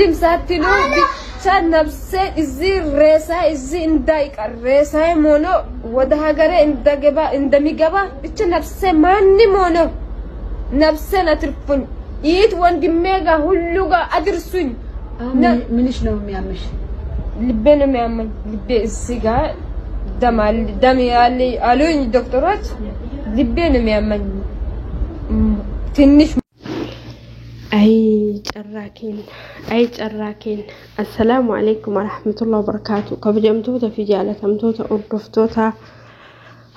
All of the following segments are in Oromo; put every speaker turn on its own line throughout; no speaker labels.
ሳትሉ ብቻ ነፍሴ እዚህ ሬሳ እዚህ እንዳይቀር ሬሳዬም ሆኖ ወደ ሀገሬ እንደገባ እንደሚገባ ብቻ ነፍሴ ማንም ሆኖ ነፍሴን አትርፉኝ። ይት ወንድሜ ጋር ሁሉ ጋር አድርሱኝ።
ምንሽ ነው የሚያምሽ?
ልቤ ነው የሚያመኝ። ልቤ እዚህ ጋር ደም ደም ያለ አሉኝ ዶክተሮች። ልቤ ነው የሚያመኝ ትንሽ።
Ay carraa keenya, ay carraa keenya. Assalaamu alaikum warahmatullahi wabarakaatu. Kabajamtoota fi jaalatamtoota hordoftoota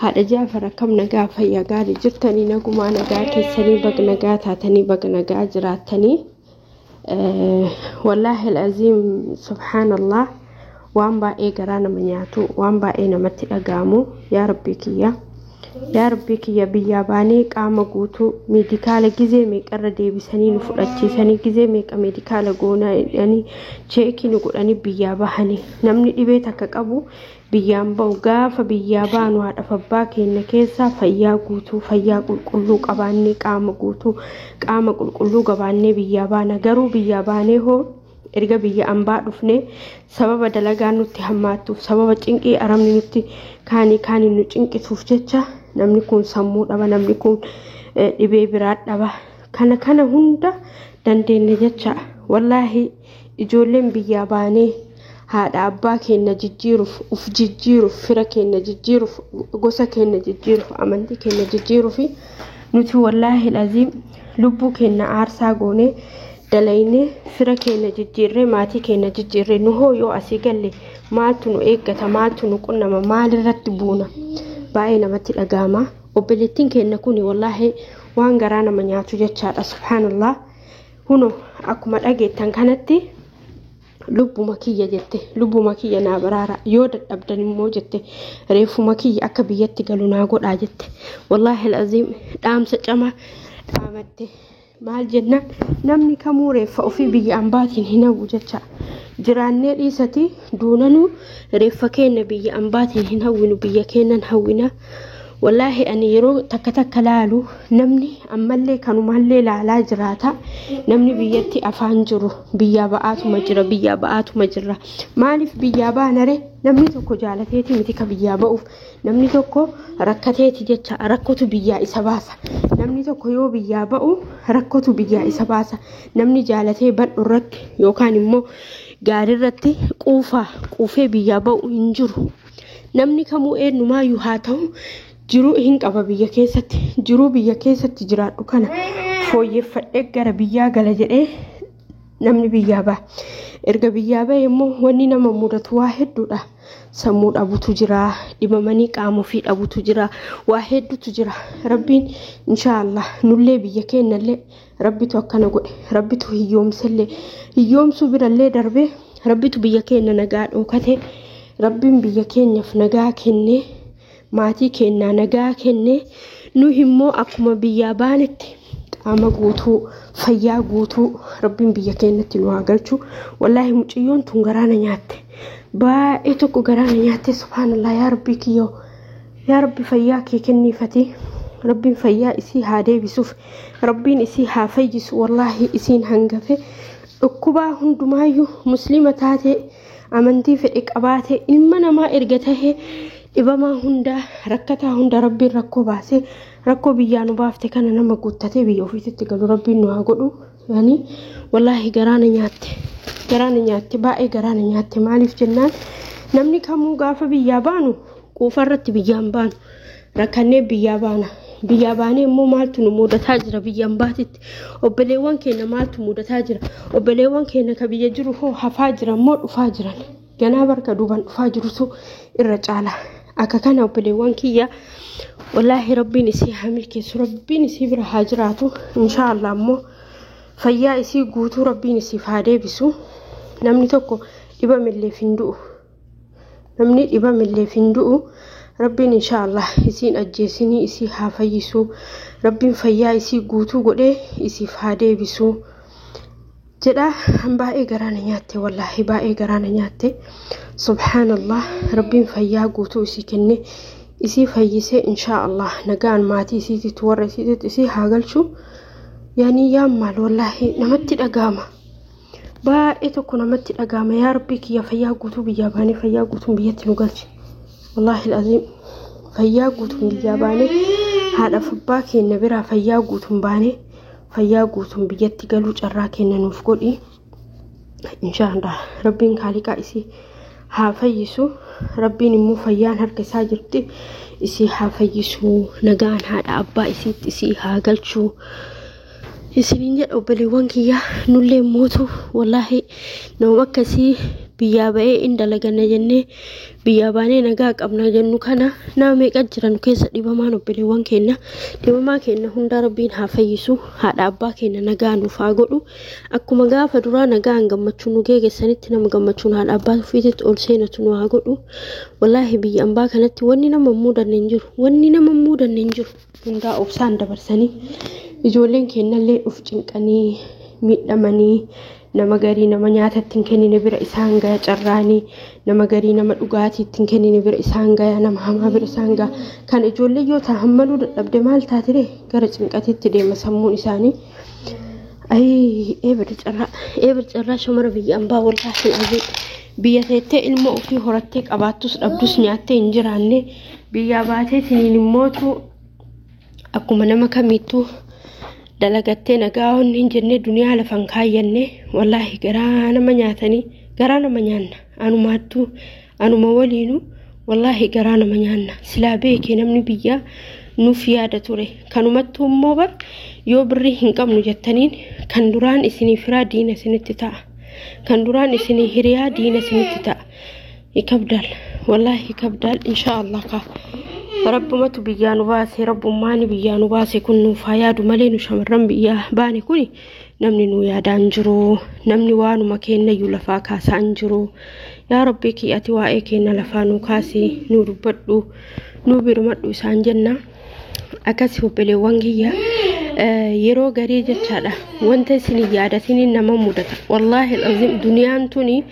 haadha Jaafar, akkam nagaa, fayyaa gaarii jirtanii? Nagumaa, nagaa keessanii? Baga nagaa taatanii, baga nagaa jiraattanii. Wallaahi al'aziim, subhaanallah, waan baay'ee garaa nama nyaatu, waan baay'ee namatti dhaga'amu. Yaa rabbii kiyya, yaa rabbii kiyya, biyyaa baanee qaama guutuu meedikaala gizee meeqarra deebisanii nu fudhachiisanii, gizee meeqa meedikaala goonanii cheekii nu godhanii biyyaa bahanii. Namni dhibee takka qabu biyyaan bahu. Gaafa biyyaa baanu haadhaaf abbaa keenya keessaa fayyaa guutuu, fayyaa qulqulluu qabaannee, qaama guutuu, qaama qulqulluu qabaannee biyyaa baana. Garuu biyyaa baanee hoo erga biyya ambaa dhufnee sababa dalagaa nutti hammaattuuf, sababa cinqii aramni nutti kaanii kaanii nu cinqituuf jecha namni kun sammuu dhaba, namni kun dhibee biraa dhaba. Kana kana hunda dandeenya jecha. Wallaahi ijoolleen biyyaa baanee haadha abbaa keenya jijjiiruuf, uf jijjiiruuf, fira keenya jijjiiruuf, gosa keenya jijjiiruuf, amantii keenya jijjiiruuf nuti wallaahi laziim lubbuu keenya aarsaa goonee dalaynee fira keenya jijjiirree, maatii keenya jijjiirree, nu hoo yoo asii galle maaltu nu eeggata? Maaltu nu qunnama? Maalirratti buuna? Baay'ee namatti dhaga'ama. Obboleettiin keenya kun wallaahi waan garaa nama nyaatu jechaadha. Subhaanallah, huno akkuma dhageettan kanatti lubbuma kiyya jette, lubbuma kiyya naa baraara, yoo dadhabdan immoo jette reeffuma kiyya akka biyyatti galu naa godhaa jette. Wallaahi al'aziim dhaamsa camaa dhaamatte. Maal jennaan, namni kamuu reeffa ofii biyya ambaatiin hin hawwu jecha. Jiraannee dhiisati duunanuu reeffa keenya biyya ambaatiin hin hawwinu, biyya keenyan hawwina. Wallaahi ani yeroo takka takka laalu namni ammallee kanumallee laalaa jiraata. Namni biyyatti afaan jiru biyyaa ba'aatuma jira, biyyaa ba'aatuma jira. Maaliif biyyaa baanare? Namni tokko jaalateeti miti ka biyyaa ba'uuf. Namni tokko rakkateeti jecha, rakkotu biyyaa isa baasa. Namni tokko yoo biyyaa ba'u rakkotu biyyaa isa baasa. Namni jaalatee bal'u irratti yookaan immoo gaarii irratti quufaa quufee biyyaa ba'u hin jiru. Namni kamuu eenyumaayyuu haa ta'u jiruu hin qaba biyya keessatti. Jiruu biyya keessatti jiraadhu kana fooyyeffadhee gara biyyaa gala jedhee namni biyyaa ba'a. Erga biyyaa ba'e immoo wanni nama mudatu waa hedduudha. Sammuu dhabutu jira, dhibamanii qaama ofii dhabutu jira, waa hedduutu jira. Rabbiin inshaallah nullee biyya keenyallee rabbitu akkana godhe, rabbitu hiyyoomsellee, hiyyoomsuu birallee darbee rabbitu biyya keenya nagaa dhookate. Rabbiin biyya keenyaaf nagaa kennee, maatii keenyaa nagaa kennee, nu immoo akkuma biyyaa baanetti qaama guutuu, fayyaa guutuu rabbiin biyya keenyatti nu haa galchu. Wallaahi mucayyoon tun garaana nyaatte, baay'ee tokko garaana nyaatte. Subhaanallah, yaa rabbii kiyyoo, yaa rabbi fayyaa kee kenniifati. Rabbiin fayyaa isii haa deebisuuf, rabbiin isii haa fayyisu. Wallaahi isiin hangafe dhukkubaa hundumaayyuu musliima taate, amantii fedhe qabaate, ilma namaa erga tahee dhibamaa hundaa, rakkataa hunda rabbiin rakkoo baasee, rakkoo biyyaa nu baafte kana nama guuttatee biyya ofiitti galu rabbiin nu haa godhu. Yani wallaahi garaana nyaatte, garaana nyaatte, baay'ee garaana nyaatte. Maaliif jennaan, namni kamuu gaafa biyyaa baanu quufarratti biyyaan baanu, rakkannee biyyaa baana. Biyyaa baanee immoo maaltu nu mudataa jira? Biyyaan baatitti obboleewwan keenya maaltu mudataa jira? Obboleewwan keenya ka biyya jiru hoo hafaa jiran moo dhufaa jiran? Ganaa barka duuban dhufaa jirutu irra caala. Akka kana obboleewwan kiyya, wallaahi rabbiin isii haa milkeessu, rabbiin isii bira haa jiraatu. Inshaallah immoo fayyaa isii guutuu rabbiin isiif haa deebisu. Namni tokko dhibamilleef hin du'u, namni dhibamilleef hin du'u. Rabbiin inshaallah isiin ajjeesinii isii haa fayyisu, rabbiin fayyaa isii guutuu godhee isiif haa deebisu jedha. Baay'ee garaana nyaatte, wallaahi baay'ee garaana nyaatte. Subhaanallah, rabbiin fayyaa guutuu isii kenne, isii fayyisee, inshaallah nagaan maatii isiititti, warra isiititti isii haa galchu. Yaanii yaa maal, wallaahi namatti dhaga'ama. Baay'ee tokko namatti dhagahama. Yaa Rabbii kiyya, fayyaa guutuu biyyaa baanee fayyaa guutuun biyyatti nu galche. Wallaahi aziim, fayyaa guutuun biyyaa baanee haadhaaf abbaa keenya biraa fayyaa guutuun baanee fayyaa guutuun biyyatti galuu carraa keenya nuuf godhi. Inshaallah Rabbiin kaaliqaa isii haa fayyisu. Rabbiin immoo fayyaan harka isaa jirti, isii haa fayyisu, nagaan haadha abbaa isiitti isii haa galchu. Isiniin jedha obboleewwan kiyya, nullee mootu wallaahi nama akkasii biyyaa ba'ee in dalaganna jennee biyyaa baanee nagaa qabna jennu kana nama meeqa jira nu keessa dhibamaan? Obboleewwan keenya, dhibamaa keenya hundaa Rabbiin haa fayyisu, haadha abbaa keenya nagaa nuuf haa godhu. Akkuma gaafa duraa nagaan gammachuu nu geegessanitti nama gammachuun haadha abbaa ofiititti ol seenatu nu haa godhu. Wallaahi biyya ambaa kanatti wanni nama muudanne hin jiru, wanni nama muudanne hin jiru. Hundaa obsaan dabarsanii ijoolleen keenyallee of cinqanii miidhamanii, nama garii nama nyaata ittiin kennine bira isaan gaya carraanii, nama garii nama dhugaatii ittiin kennine bira isaan gaya, nama hamaa bira isaan gaya. Kan ijoollee yoo ta'an hammaluu dadhabde maal taatire, gara cinqatiitti deema sammuun isaanii. Ayii, eebir carraa, eebir carraa shamara biyya ambaa. Wallaahi azii biyya teettee ilma ofii horattee qabaattus dhabdus nyaattee hin jiraanne, biyyaa baatee tiniin immootu akkuma nama kamiittuu dalagattee nagaa wanni hin jenne duniyaa lafan kaayyanne. Wallaahi garaa nama nyaatanii, garaa nama nyaanna. Anumaattuu anuma waliinu wallaahi garaa nama nyaanna. Silaa beekee namni biyyaa nuuf yaada ture. Kanumattuu immoo bar yoo birrii hin qabnu jettaniin, kan duraan isinii firaa diina isinitti ta'a, kan duraan isinii hiriyaa diina isinitti ta'a. Ikabdaal, wallaahi ikabdaal. Inshaallah kaa rabbumatu biyyaa nu baase, rabbummaani biyyaa nu baase kun nuuf haa yaadu malee, nu shamarran biyyaa baane kuni namni nu yaadaan jiru, namni waanuma keenyayyuu lafaa kaasaa hin jiru. Yaa Rabbii kiyya, ati waa'ee keenya lafaa nu kaasi, nu dubbadhu, nu birmadhu isaan jenna. Akkas obboleewwan kiyya, yeroo garii jechaadha wanta isin yaadatiniin nama mudata. Wallaahi alazim, duniyaan tuni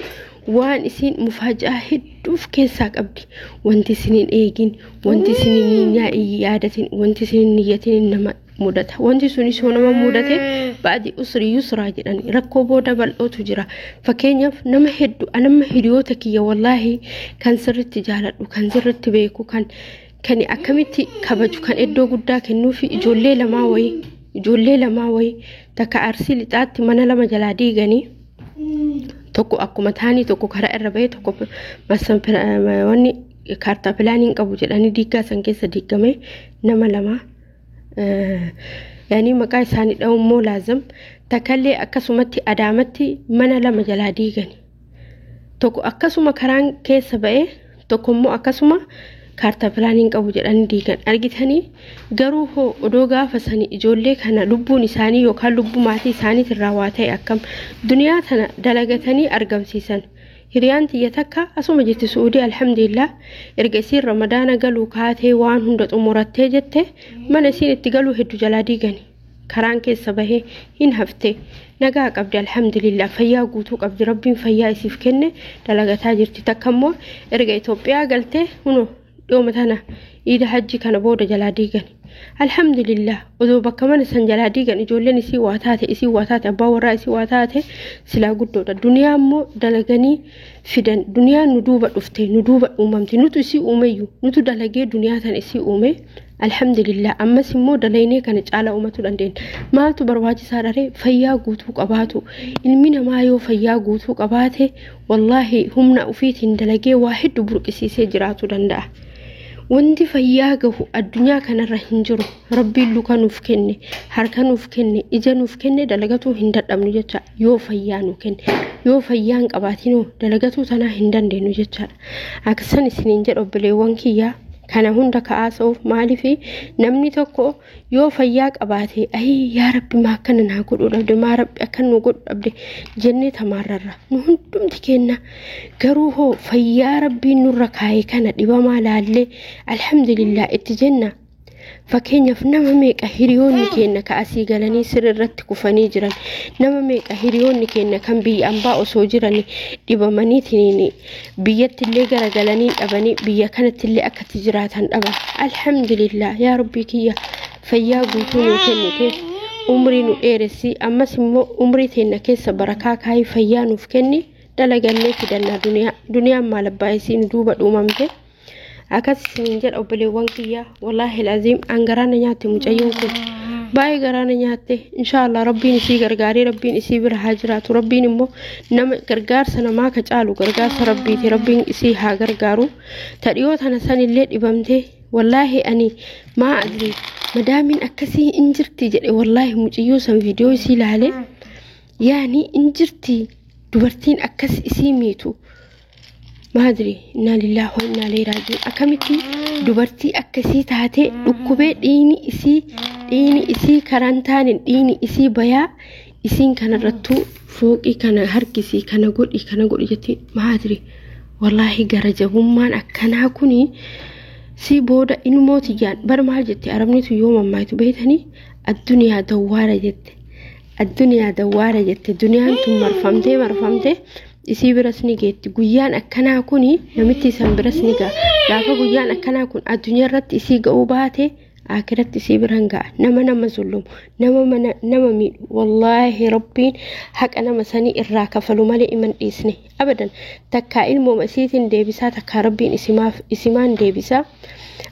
waan isin mufaajaa hedduuf keessaa qabdi. Wanti isin hin eegin, wanti isin hin yaadatin, wanti isin hin niyyatin nama mudata. Wanti sunis yoo nama mudate, ba'di usri yusraa jedhan, rakkoo booda bal'ootu jira. Fakkeenyaaf nama hedduu anamma hiriyoota kiyya, wallaahi kan sirritti jaaladhu, kan sirritti beeku, kan akkamitti kabaju, kan iddoo guddaa kennuufi, ijoollee lamaa wayii, ijoollee lamaa wayii takka Arsii Lixaatti mana lama jalaa diiganii, tokko akkuma taanii, tokko karaa irra bahee, tokko wanni kaartaa pilaanii hin qabu jedhanii diiggaa san keessa diigame. Nama lama yaanii maqaa isaanii dha'uun immoo laazam. Takkallee akkasumatti Adaamatti mana lama jalaa diigani, tokko akkasuma karaan keessa ba'ee, tokko immoo akkasuma kaartaa pilaanii hin qabu jedhanii diigan argitanii. Garuu hoo odoo gaafa sanii ijoollee kana lubbuun isaanii yookaan lubbuu maatii isaaniitirraa waa ta'e akkam? Duniyaa tana dalagatanii argamsiisan. Hiriyaan tiyya takka asuma jirti Su'uudii, alhamdulillah. Erga isiin Ramadaana galuu kaatee waan hunda xumurattee jette, mana isiin itti galuu hedduu jalaa diigani, karaan keessa bahee hin hafte. Nagaa qabdi, alhamdulillah, fayyaa guutuu qabdi. Rabbiin fayyaa isiif kenne, dalagataa jirti. Takka immoo erga Itoophiyaa galtee hunoo dhiyooma tana iida hajji kana booda jalaa diigan. Alhamdulillah, odoo bakka mana san jalaa diigan ijoolleen isii waa taate, isii waa taate, abbaa warraa isii waa taate, silaa guddoodha. Duniyaa immoo dalaganii fidan. Duniyaan nu duuba dhufte, nu duuba uumamte. Nutu isii uumeyyuu, nutu dalagee duniyaa tana isii uume. Alhamdulillah, ammas immoo dalaynee kana caala uumachuu dandeenya. Maaltu barbaachisaa dharee? Fayyaa guutuu qabaatu. Ilmi namaa yoo fayyaa guutuu qabaate, wallaahi humna ofiitiin dalagee waa hedduu burqisiisee jiraachuu danda'a. Wanti fayyaa gahu addunyaa kanarra hin jiru. Rabbiin luka nuuf kenne, harka nuuf kenne, ija nuuf kenne, dalagatuu hin dadhabnu jecha yoo fayyaa nu kenne. Yoo fayyaa hin qabaatinoo dalagatuu tanaa hin dandeenyu jechaadha. Akkasan isiniin jedha obboleewwan kiyyaa. Kana hunda ka'aasa'uuf maaliif, namni tokko yoo fayyaa qabaate, ayii yaa Rabbi, maa akkana naa godhuu dhabde, maa Rabbi akkana nu godhuu dhabde jennee tamaarrarra nu hundumti kenna. Garuu hoo fayyaa Rabbiin nurra kaa'e kana dhibamaa laallee alhamdulillah itti jenna. Fakkeenyaaf nama meeqa hiriyoonni keenya ka asii galanii sirriirratti kufanii jiran, nama meeqa hiriyoonni keenya kan biyya ambaa osoo jiran dhibamaniitiin biyyatti illee garagalanii dhabanii biyya kanatti illee akkatti jiraatan dhaban. Alhamdulillah, yaa Rabbii kiyya, fayyaa guutuu nuu kennite. Umrii nu dheeressi, ammas immoo umrii teenna keessa barakaa kaayii fayyaa nuuf kenni. Dalagannee fidannaa duniyaa, duniyaan maal abbaa isii nu duuba dhuumamte. Akkas isiniin jedha obboleewwan kiyya, wallaahi laziim an garaa na nyaatte mucayyoon kun. Baay'ee garaa na nyaatte. Inshaallah rabbiin isii gargaaree rabbiin isii bira haa jiraatu. Rabbiin immoo nama gargaarsa namaa ka caalu gargaarsa rabbiiti. Rabbiin isii haa gargaaru. Ta dhiyoo tana sanillee dhibamtee, wallaahi ani maa adri madaamiin akkasii in jirti jedhe. Wallaahi mucayyoo san viidiyoo isii ilaale, yaani in jirti dubartiin akkas isii miitu. Maadri innaa lillaahi wa innaa ilaihi raaji'uun. Akkamitti dubartii akkasii taatee dhukkubee dhiigni isii karaan taaniin dhiigni isii bayaa, isiin kanarrattuu fooqii kana harkisii, kana godhi, kana godhi jetti. Maadri wallaahi gara jabummaan akkanaa kuni si booda ilmoo tiyyaan bar maal jette arabnitu yoo mammaayitu beeytanii? Addunyaa dawwaara jette, addunyaa dawwaara jette. Duniyaan tun marfamtee marfamtee isii biras ni geetti. Guyyaan akkanaa kuni namitti isan biras ni ga'a. Gaafa guyyaan akkanaa kun addunyaa irratti isii ga'uu baate, akiratti isii biran ga'a. Nama nama zullumu, nama mana nama miidhu, wallaahi rabbiin haqa nama sanii irraa kafalu malee iman dhiisne abadan. Takkaa ilmooma isiitiin deebisaa, takkaa rabbiin isimaaf isimaan deebisaa.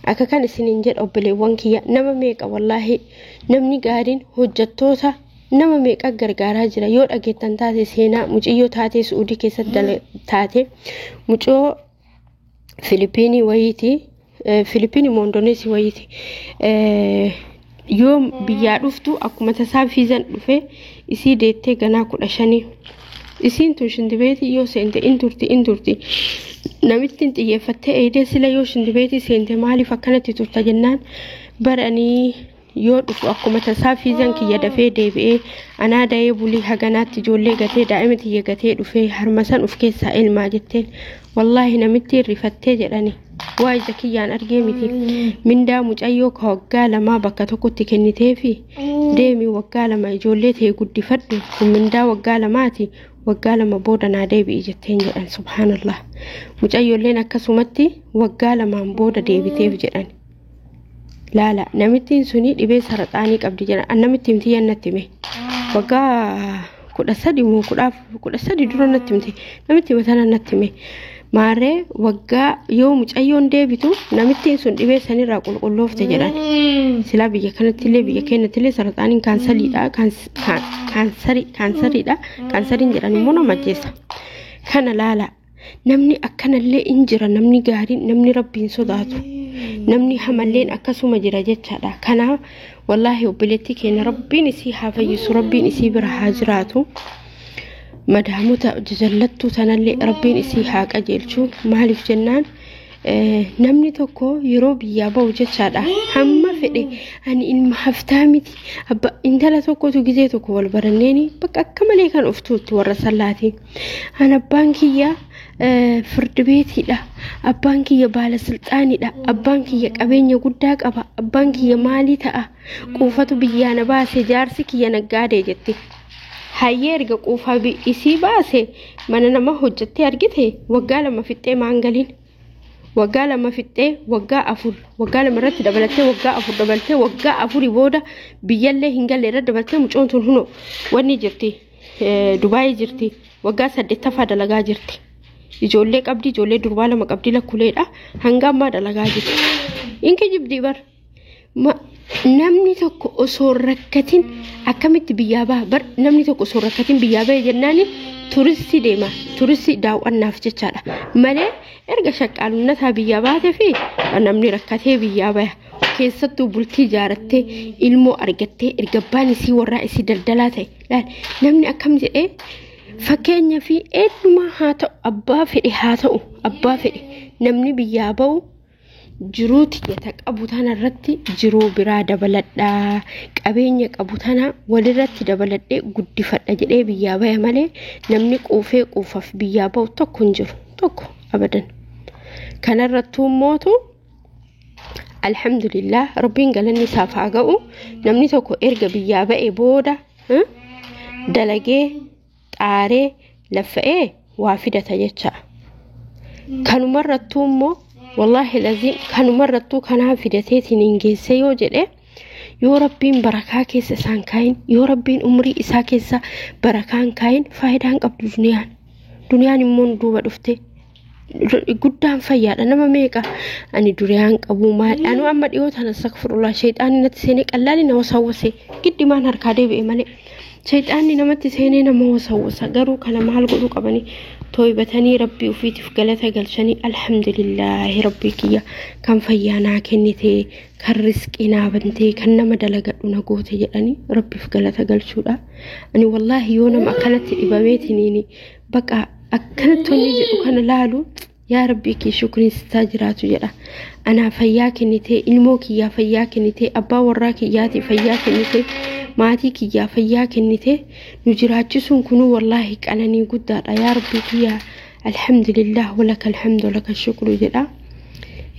Akka kan isiniin jedha obboleewwan kiyya, nama meeqa wallaahi namni gaariin hojjettoota nama meeqa gargaaraa jira. Yoo dhageettan taate, seenaa muciyyoo taatee Su'uudii keessatti taate, mucoo Filipiinii wayiiti, Filipiinii moo Indoneesii wayiiti, yoo biyyaa dhuftu akkuma tasaa fiizan dhufe isii deettee ganaa 15. Isiin tun shintibeetii yoo seente in turti, in turti. Namittiin xiyyeeffattee eedee sila yoo shintibeetii seente maaliif akkanatti turta jennaan, baranii yoo dhufu akkuma tasaa fiizan kiyya dafee deebi'ee anaa da'ee bulii haganaatti ijoollee gatee, daa'ima tiyya gatee dhufee harma san of keessaa elmaa jetteen. Wallaahi namitti rifattee jedhani. Waa ija kiyyaan argee miti. Mindaa mucayyoo ka waggaa 2 bakka tokkotti kenniteefi, deemi waggaa 2 ijoollee ta'e guddifadhu, kun mindaa waggaa 2ti, waggaa 2 booda naa deebi'i jetteen jedhan. Subhaanallah, mucayyoolleen akkasumatti waggaa 2n booda deebiteef jedhan. Laala, namittiin suni dhibee saraxaanii qabdi jedhan. Namitti himti natti hime. Waggaa 13 moo 13 dura natti himte namitti matana natti hime. Maarree waggaa yoo mucayyoon deebitu namittiin sun dhibee sanirraa qulqulloofte jedhan. Silaa biyya kanattillee, biyya keenyattillee saraxaaniin kaansariidha, kaansariidha. Kaansariin jedhan immoo nama ajjeesa. Kana laala, namni akkanallee in jira. Namni gaariin, namni rabbiin sodaatu, namni hamalleen akkasuma jira jechaadha. Kanaaf wallaahi obboleettii keenya rabbiin isii haa fayyisu, rabbiin isii bira haa jiraatu. Madaamota jajallattuu sanallee rabbiin isii haa qajeelchu. Maaliif jennaan, namni tokko yeroo biyyaa bahu jechaadha, hamma fedhe ani ilma haftaa miti. Abba intala tokkotu gizee tokko wal baranneeni bakka akka malee kan of tuutti warra sallaatiin. An abbaan kiyya firdi beetiidha, abbaan kiyya baala silxaanidha, abbaan kiyya qabeenya guddaa qaba, abbaan kiyya maalii ta'a, quufatu biyyaa na baase, jaarsi kiyya naggaadee jette. Hayyee, erga quufaa isii baase mana nama hojjettee argite waggaa 2 fixxee maangaliin waggaa 2 fixxee, waggaa 4, waggaa 2 irratti dabalattee, waggaa 4 dabaltee, waggaa 4 booda biyyallee hin galle irra dabaltee, mucoon tun hunoo wanni jirti, Dubaayii jirti, waggaa saddeettaffaa dalagaa jirti. Ijoollee qabdi, ijoollee durbaa lama qabdi, lakkuleedha, hanga ammaa dalagaa jirti. Inki jibdii bar. Namni tokko osoo rakkatin akkamitti biyyaa baha? Bar namni tokko osoo rakkatin biyyaa bahe jennaani turistii deema, turistii daawwannaaf jechaadha malee erga shaqqaalunnataa biyyaa baatee fi namni rakkatee biyyaa baha, keessattuu bultii ijaarattee ilmoo argattee, erga abbaan isii warraa isii daldalaa ta'e. Laal, namni akkam jedhee, fakkeenya fi eenyumaa haa ta'u, abbaa fedhe haa ta'u, abbaa fedhe, namni biyyaa bahu jiruu tiyyata qabu tana irratti jiruu biraa dabaladhaa, qabeenya qabu tana walirratti dabaladhee guddifadha jedhee biyyaa baya malee namni quufee quufaaf biyyaa bahu tokko hin jiru, tokko abadan. Kanarrattuu mootu alhamdulillah, rabbiin galanni isaaf haa ga'u. Namni tokko erga biyyaa ba'e booda dalagee xaaree laffa'ee waa fidata jecha. Kanumarrattuu immoo wallaahi laziim kanumarrattuu kanaa fidateetiin hin geesse yoo jedhe. Yoo Rabbiin barakaa keessa isaan kaayin, yoo Rabbiin umrii isaa keessa barakaan kaayin, faayidaan qabdu duniyaan. Duniyaan immoo nu duuba dhufte. Guddaan fayyaadha. Nama meeqa ani duriyaan qabu maal anu amma dhiyoo tana, astaghfirullah, sheexaanni natti seenee qallaali na wasawwase, giddimaan harkaa deebi'e malee. Sheexaanni namatti seenee nama wasawwasa. Garuu kana maal godhuu qabanii? Tooybatanii Rabbii ofiitiif galata galchanii, alhamdulillaahi, Rabbii kiyya kan fayyaa naa kennite, kan risqii naa bantee, kan nama dalagadhu na goote jedhanii Rabbiif galata galchuudha. Ani wallaahi yoo nama akkanatti dhibameetiniini baqa akkanatti wanni jedhu kana laalu, yaa Rabbii kee shukriin sitaa jiraatu jedha. Anaa fayyaa kennitee, ilmoo kiyyaa fayyaa kennitee, abbaa warraa kiyyaatii fayyaa kennitee, maatii kiyyaa fayyaa kennitee nu jiraachisuun kunuu wallaahi qananii guddaadha. Yaa Rabbii kiyyaa, alhamdulillah, walaka alhamdu, walaka shukru jedha.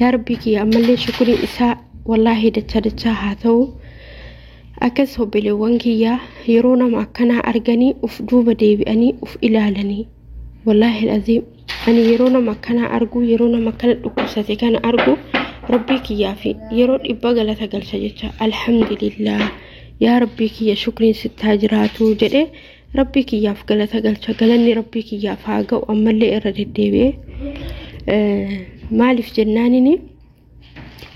Yaa Rabbii kiyya, ammallee shukriin isaa wallaahi dachaa dachaa haa ta'u. Akkas obboleewwan kiyyaa, yeroo nama akkanaa arganii uf duuba deebi'anii uf ilaalanii. Wallaahi aziim, ani yeroo nama akkanaa argu, yeroo nama akkana dhukkubsate kana argu, Rabbii kiyyaa fi yeroo 100 galata galcha jecha, alhamdulillah, yaa Rabbii kiyya shukriin sittaa jiraatu jedhee Rabbii kiyyaaf galata galcha. Galanni Rabbii kiyyaaf haa ga'u ammallee irra deddeebi'ee. Maaliif jennaanini,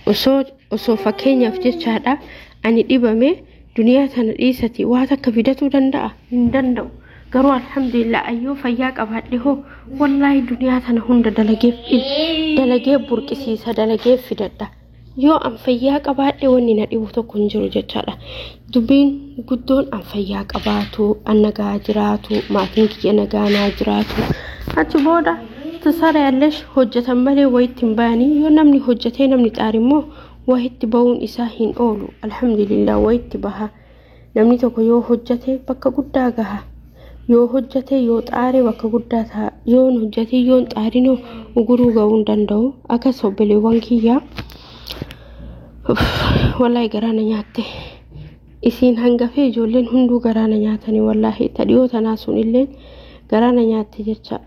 osoo fakkeenyaaf jechaadha ani dhibame, duniyaa tana dhiisati waa takka fidatuu danda'a? Hin danda'u. Garuu alhamdulillah, ayyoo fayyaa qabaadhe hoo, wallaahi duniyaa tana hunda dalagee dalagee burqisiisa, dalagee fidadha. Yoo an fayyaa qabaadhe wanni na dhibu tokko hin jiru jechaadha. Dubbiin guddoon an fayyaa qabaatu, an nagaa jiraatu, maatiin kiyya nagaa naa jiraatu. Achi booda tasara yallesh hojjetan malee wayitti hin bayanii. Yoo namni hojjetee namni xaari immoo wayitti ba'uun isaa hin oolu. Alhamdulillah, wayitti baha. Namni tokko yoo hojjete bakka guddaa gaha. Yoo hojjete, yoo xaare, bakka guddaa ta'a. Yoo hin hojjete, yoo hin xaarinoo, uguruu ga'uu hin danda'u. Akkas obboleewwan kiyyaa. Wallaahi garaa na nyaatte. Isiin hangafee ijoolleen hunduu garaa na nyaatanii, wallaahi ta dhiyoo tanaa sun illee garaa na nyaatte jecha.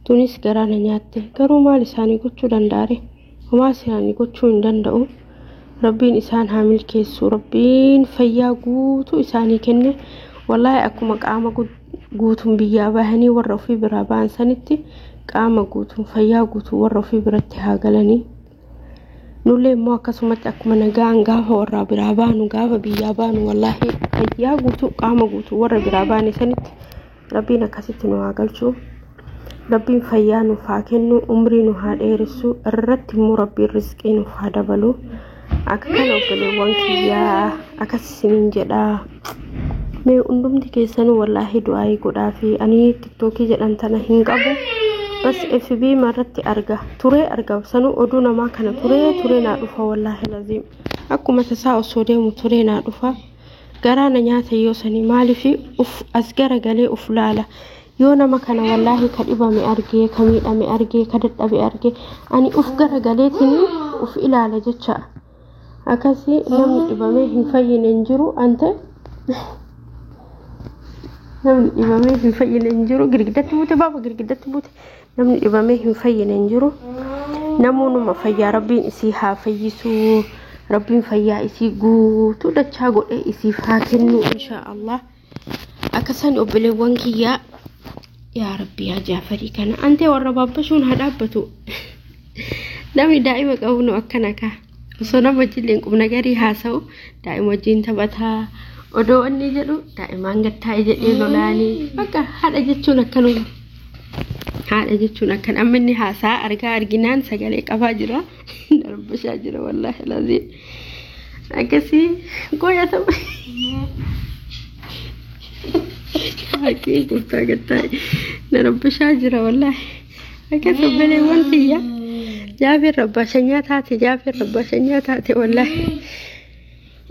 Tunis garaa na nyaatte. Garuu maal isaanii gochuu danda'are? Homaa isaanii gochuu hin danda'u. Rabbiin isaan haa milkeessu. Rabbiin fayyaa guutuu isaanii kenne. Wallaahi akkuma qaama guutuun biyyaa bahanii warra ofii biraa ba'an sanitti, qaama guutuun fayyaa guutuu warra ofii biratti haa galanii. Nullee immoo akkasumatti akkuma nagaan gaafa warra biraa baanu, gaafa biyyaa baanu, wallaahi fayyaa guutuu qaama guutuu warra biraa baane sanitti Rabbiin akkasitti nu haa galchu. Rabbiin fayyaa nuuf haa kennu, umrii nu haa dheeressu, irratti immoo Rabbiin rizqii nuuf haa dabalu. Akka kana obboleewwan kiyyaa, akkas isiniin jedhaa. Mee hundumti keessanuu wallaahi du'aayii godhaa fi ani TikTokii jedhan tana hin qabu. Bas FB irratti arga turee, arga sanuu oduu namaa kana turee turee naa dhufa. Wallaahi laziim, akkuma tasaa osoo deemu turee naa dhufa. Garaa na nyaata yoo sanii. Maaliif uf as garagalee uf laala? Yoo nama kana wallaahi ka dhibame argee, ka miidhame argee, ka dadhabe argee, ani uf garagaleetiin uf ilaala jecha. Akkasii namni dhibamee hin fayyine hin jiru. Ante namni dhibamee hin fayyine hin jiru. Girgiddatti buute baaba, girgiddatti buute. Namni dhibamee hin fayyine hin jiru. Namoonnuma fayyaa, Rabbiin isii haa fayyisuu. Rabbiin fayyaa isii guutuu dachaa godhee isiif haa kennu, insha Allah. Akkasan obboleewwan kiyyaa. Yaa Rabbi, yaa Jaafarii kana antee warra baabbashuun haa dhaabbatu. Namni daa'ima qabu nu akkana kaa. Osoo nama wajjin qubna garii haasa'u daa'ima wajjin taphataa, odoo inni jedhu daa'imaan gattaa'e jedhee lolaanii. Bakka haadha jechuun akkanuma. Haadha jechuun akkan. Amma inni haasaa argaa arginaan sagalee qabaa jira. Darbashaa jira, wallaahi laziim. Akkasii qoyatama. Hakiin gooftaa gattaa'e na rabbishaa jira wallaahi. Akkas obboleewwan kiyya. Jaafir rabbashanyaa taate, Jaafir rabbashanyaa taate wallaahi.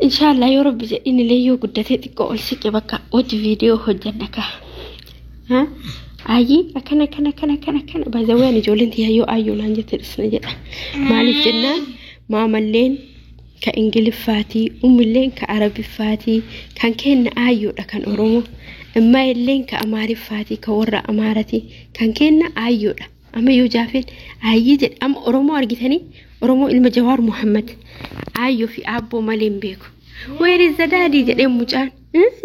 Inshaallah, yoo Rabbi jedhin illee, yoo guddatee xiqqoo ol siqe bakka hojii viidiyoo hojjanna kaa. Ayyii, akkana akkana akkana akkana akkana baay'ee ijoolleen tiyya yoo ayyoo naan jette dhisna jedha. Maaliif jennaan, maamalleen ka Ingiliffaatii, ummilleen ka Arabiffaatii, kan kenna ayyoodha kan Oromoo. Immaa ka Amaariffaatii, ka warra Amaaratii, kan kenna ayyoodha. Amma yoo Jaafeen ayyii jedhe, amma Oromoo argitanii, Oromoo ilma Jawaar Muhammad aayyoo fi aabboo malee hin beeku. Where is the daddy jedhee mucaan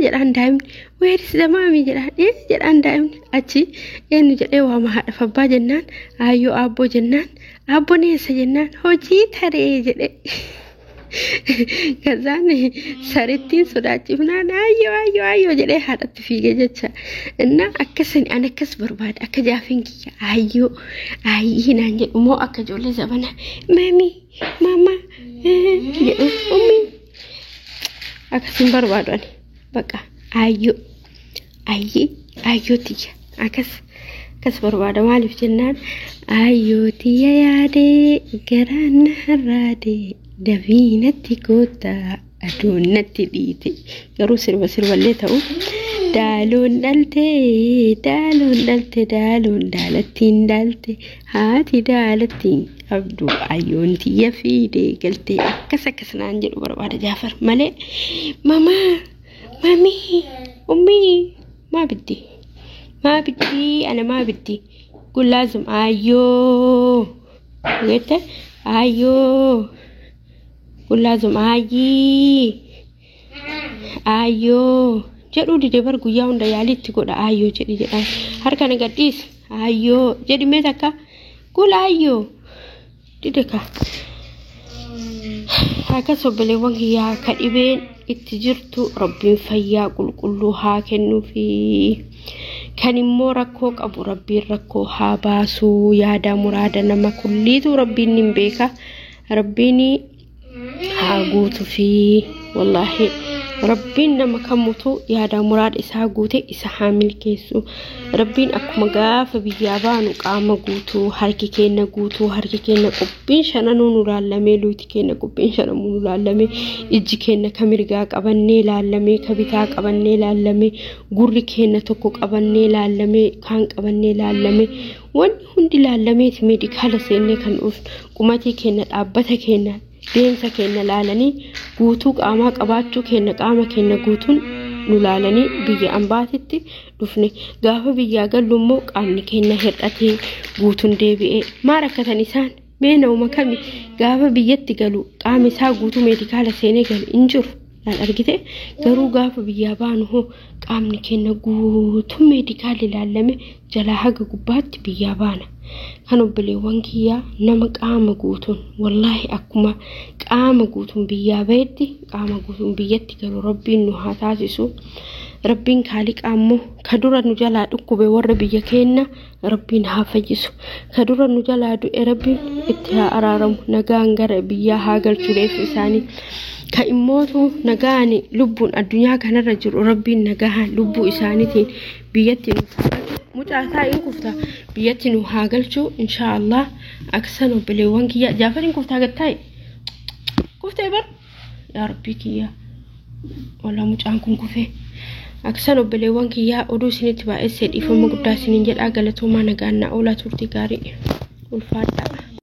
jedhaan daa'imni. Where is the mommy jedhaan jedhaan daa'imni. Achi eenyu jedhee waama haadha abbaa jennaan, aayyoo aabboo jennaan, aabboon eessa jennaan, hojii taree jedhee. Kazaan sarittiin sodaachifnaan aayyoo aayyoo aayyoo jedhee haadhatti fiigee jecha. Innaa akkasin an akkas barbaada, akka jaafiin kiyya aayyoo aayyii naan jedhu moo akka ijoollee zabana mami mama jedhu ummi akkasin barbaadu ani baqa aayyoo aayyii aayyoo tiyya akkas akkas barbaada. Maaliif jennaan, aayyoo tiyya yaadee garaan na harraadee dafiinatti koottaa aduun natti dhiite. Garuu sirba sirballee ta'u, daaloon dhaltee daaloon dhalte daaloon daalattiin dhalte haati daalattiin qabdu ayyoon tiyya fiidee galtee, akkas akkas naan jedhu barbaada Jaafar malee mamaa mamii ummii maa biddi maa biddi ana maa biddi kun laazim ayyoo jette ayyoo kun laazim ayyii ayyoo jedhuu dide. Bar guyyaa hunda yaalitti godha, ayyoo jedhi jedhaan, harka na gadhiis, ayyoo jedhi, mee takka kul ayyoo dide ka. Akkas obboleewwan kiyyaa, ka dhibeen itti jirtu rabbiin fayyaa qulqulluu haa kennuufi, kan immoo rakkoo qabu rabbiin rakkoo haa baasuu. Yaada muraada nama kulliitu rabbiin ni beeka, rabbiin haa guutuufi. Wallaahi rabbiin nama kamutu yaada muraada isaa guute isa haa milkeessu. Rabbiin akkuma gaafa biyyaa baanu qaama guutuu, harki keenya guutuu, harki keenya qubbiin shananuu nu laallamee, luuti keenya qubbiin shananuu nu laallamee, ijji keenya ka mirgaa qabannee laallamee, ka bitaa qabannee laallamee, gurri keenya tokko qabannee laallamee, kaan qabannee laallamee, wanni hundi laallameeti meedikaala seennee kan dhufnu. Qumatii keenya, dhaabbata keenya, deemsa keenya laalanii, guutuu qaamaa qabaachuu keenya, qaama keenya guutuun nu laalanii biyya ambaatitti dhufne. Gaafa biyyaa gallu immoo qaamni keenya hir'atee guutuun deebi'ee maa rakkatan isaan? Mee nama kami gaafa biyyatti galu qaama isaa guutuu meedikaala seenee galu? Hin jiru laal argite. Garuu gaafa biyyaa baanu hoo qaamni keenya guutuu meedikaalli ilaalame jalaa haga gubbaatti biyyaa baana. Kan obboleewwan kiyyaa, nama qaama guutuun, wallaahi akkuma qaama guutuun biyyaa bahetti qaama guutuun biyyatti galu rabbiin nu haa taasisu. Rabbiin kaaliqaa immoo ka dura nu jalaa dhukkube warra biyya keenya rabbiin haa fayyisu, ka dura nu jalaa du'e rabbiin itti haa araaramu, nagaan gara biyyaa haa galchu reeffa isaanii. Ka immootu nagaan lubbuun addunyaa kanarra jiru rabbiin nagahaan lubbuu isaaniitiin biyyatti nu mucaa isaa hin kufta biyyatti nu haa galchu inshaallah. Aksan obboleewwan kiyya, Jaafariin kuftaa gattaa'e kuftee bar, yaa rabbii kiyya, wala mucaan kun kufee. Aksan obboleewwan kiyyaa, oduu isinitti baay'essee dhiifama guddaa isiniin jedhaa. Galatoomaa, nagaan naa oolaa, turtii gaarii, ulfaadhaa.